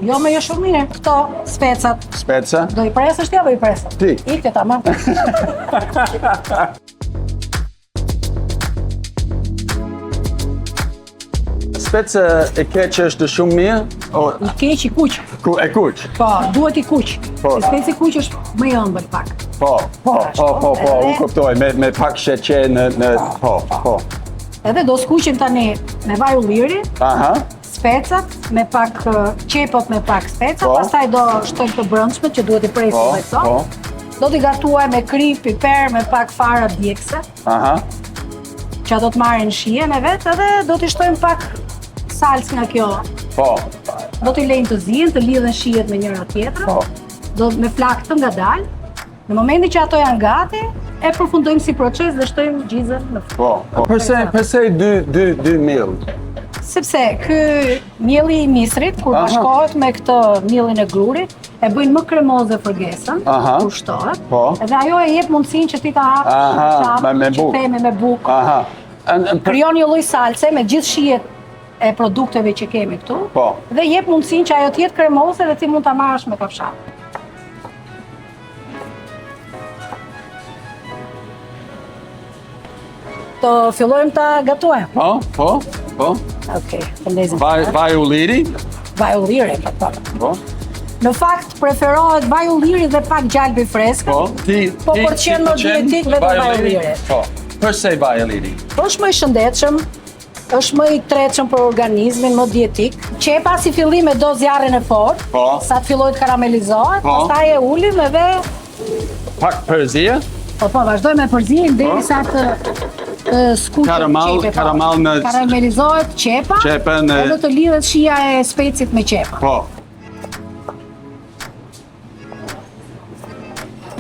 Jo me jo shumë mirë. Këto specat. Speca. Do i presësh ti apo i presë? Ti. Ike tamam. Speca e keq është shumë mirë? O, I keq i kuq. ku, e kuq? Po, duhet i kuq. Po. Se speci i kuq është më i ëmbël pak. Po, po, po, po, po, unë kuptoj, me, me pak sheqer në, në, po, po. Edhe do skuqim tani me vaj ulliri, Aha, specat, me pak qepët me pak speca, Po. pastaj do shtojmë të brendshmet që duhet i presim Po, me këto. po. Do t'i gatuaj me kripë, piper, me pak fara djegëse, aha. që do të marrin shijen e vet edhe do t'i shtojmë pak salcë nga kjo. Po, Do t'i lejmë të zihen, të lidhen shijet me njëra tjetrën. po. Do me flakë të ngadalë. Në momentin që ato janë gati, e përfundojmë si proces dhe shtojmë gjizën në fund. Po, po. Përse, përse dy, dy, dy mill? Sepse ky mielli i misrit kur Aha. bashkohet me këtë miellin e grurit, e bëjnë më kremoze fërgesën, Aha. kur shtohet. Po. Edhe ajo e jep mundësinë që ti ta hapësh, Aha, ta hapësh, me- me që bukë. themi me bukë. Aha. An, an, për, Krijon një lloj salce me gjithë shijet e produkteve që kemi këtu. Po. Dhe jep mundësinë që ajo të jetë kremoze dhe ti mund ta marrësh me kafshat. Të fillojmë ta gatuajmë. po, po, po. Okej, të ndezim. Vaj, vaj ulliri? Vaj ulliri, po, po. Po, Në fakt preferohet vaj ulliri dhe pak gjalbi freskët. po. Ti, Po, ti, për të qenë ti më pëlqen dietik, vetëm vaj ulliri. Po. Përse vaj ulliri? Po është më i shëndetshëm, është më i tretshëm për organizmin, më dietik. Qepa si fillim e do zjarrin e fortë, Po. sa të fillojë të karamelizohet, Po. pastaj e ulim edhe Pak përzia? po po vazhdojmë me përzimin derisa të të skuqet Karamel- qepe, po. karamel në- karamelizohet qepa, Qepa në- edhe të lidhet shija e specit me qepën. Po.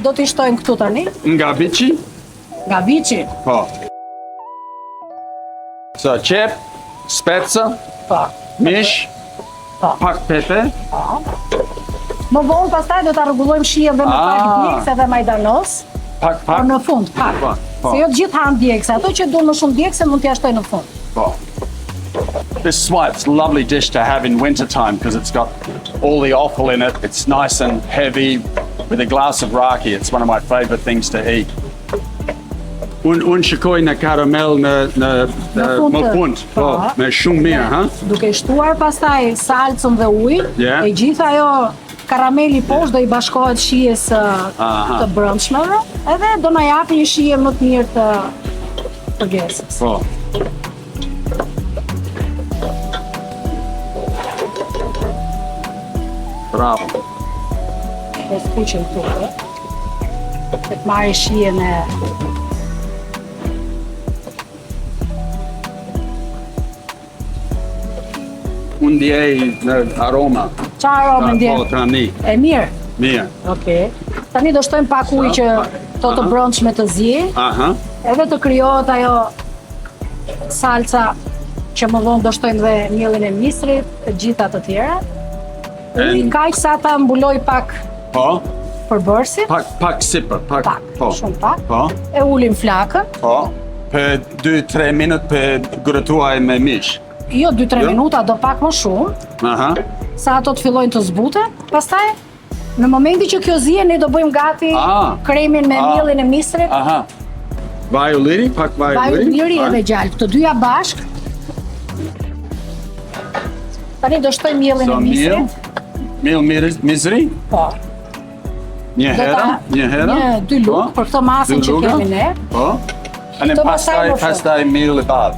Do t'i shtojmë këtu tani, Nga biçi? nga viçi. Po. So, qep, speca, Po. mish, Po. pak pepe. Po. Më vonë pastaj do ta rregullojmë shijen dhe me pak Ah. djegës edhe majdanoz. Pak, Por pak. në fund, pak. Po, po. Se jo të gjithë hanë djegëse, ato që duan më shumë djegëse mund t'ia shtojnë në fund. Po. This is why it's a lovely dish to have in wintertime because it's got all the offal in it. It's nice and heavy with a glass of raki. It's one of my favorite things to eat. Un un shikoj në karamel në në Në fund më të- fund, po, po. me shumë mirë, ha? Duke shtuar pastaj salcën dhe ujin, Yeah. e gjitha ajo karameli poshtë do i bashkohet shijes së Aha. të brendshmeve, edhe do na japi një shije më të mirë të fërgesës. Po. Bravo. Do skuqim këtu, ë. Të të marrë shijen e Unë ndjej në aroma. Çfarë arome ndjen? Po, tani. E mirë. Mirë. Okej. Tani do shtojmë pak ujë që këto të Aha. brendshme të zijë, Aha. edhe të krijohet ajo salca që më vonë do shtojmë dhe miellin e misrit, e gjitha të tjera. Uji En- kaq sa ta mbuloj pak Po, përbërësit, pak pak sipër, pak. pak, Po. shumë pak. Po. E ulim flakën, Po. Për 2-3 minut për gatuaj me mish. jo 2-3 Jo. minuta, do pak më shumë, Aha. sa ato të fillojnë të zbuten. Pastaj në momentin që kjo zije, ne do bëjmë gati Ah. kremin me Ah. miellin e misrit, Aha. Vaj ulliri, pak vaj vaj ulliri. ulliri Pa. edhe gjalp, të dyja bashk. Tani do shtojmë miellin So, e miell, misrit. miell miris, misri, Po. një Do herë, ta- një herë. Një, dy lugë, Po. për këtë masën Dy që luga. kemi ne. Po. Ane Këto pastaj pastaj, më fund. pastaj miell i bardh.